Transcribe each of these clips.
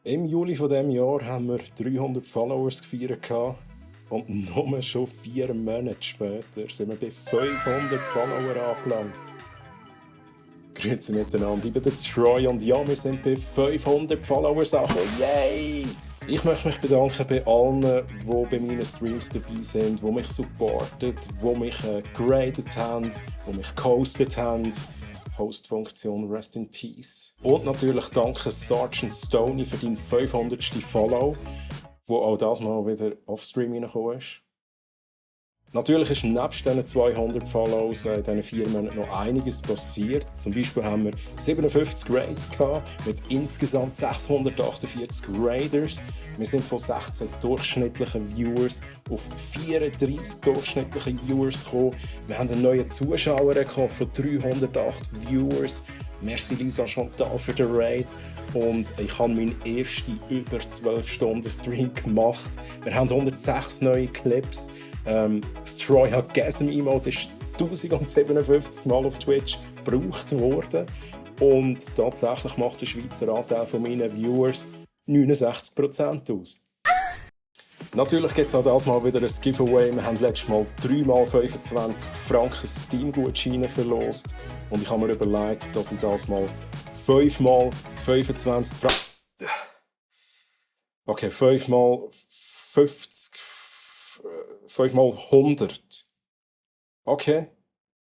Im Juli von diesem Jahr haben wir 300 Followers gefeiert und nur schon 4 Monate später sind wir bei 500 Follower angelangt. Grüezi miteinander, ich bin der Troy und ja, wir sind bei 500 Followers angekommen. Yay! Ich möchte mich bedanken bei allen, die bei meinen Streams dabei sind, die mich supporten, die mich geradet haben, die mich gehostet haben. Hostfunktion, rest in peace. Und natürlich danke Sergeant Stoney für deinen 500. Follow, wo auch das mal wieder offstream reingekommen ist. Natürlich ist nebst diesen 200 Follows in diesen 4 Monaten noch einiges passiert. Zum Beispiel haben wir 57 Raids mit insgesamt 648 Raiders. Wir sind von 16 durchschnittlichen Viewers auf 34 durchschnittliche Viewers gekommen. Wir haben einen neuen Zuschauerrekord von 308 Viewers. Merci Lisa Chantal für den Raid. Und ich habe meinen ersten über 12 Stunden Stream gemacht. Wir haben 106 neue Clips. Das Troy Gasm Emote ist 1057 Mal auf Twitch gebraucht worden. Und tatsächlich macht der Schweizer Anteil von meinen Viewers 69% aus. Natürlich gibt es auch das mal wieder ein Giveaway. Wir haben letztes Mal 3 mal 25 Franken Steam-Gutscheine verlost. Und ich habe mir überlegt, dass ich das mal 5 mal 25 Franken. Okay, 5 mal 50. 5 mal 100. Okay.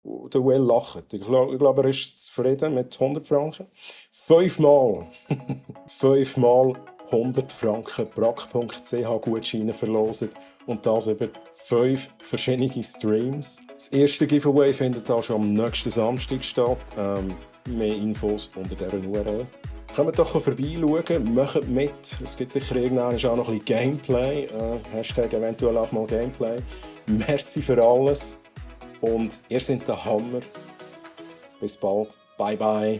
Der Will lacht. Ich glaube, er ist zufrieden mit 100 Franken. 5 mal 100 Franken brack.ch Gutscheine verloset. Und das über 5 verschiedene Streams. Das erste Giveaway findet auch schon am nächsten Samstag statt. Mehr Infos unter dieser URL. Kommt doch vorbeischauen, macht mit. Es gibt sicher irgendwann auch noch ein bisschen Gameplay. Hashtag eventuell auch mal Gameplay. Merci für alles. Und ihr seid der Hammer. Bis bald. Bye bye.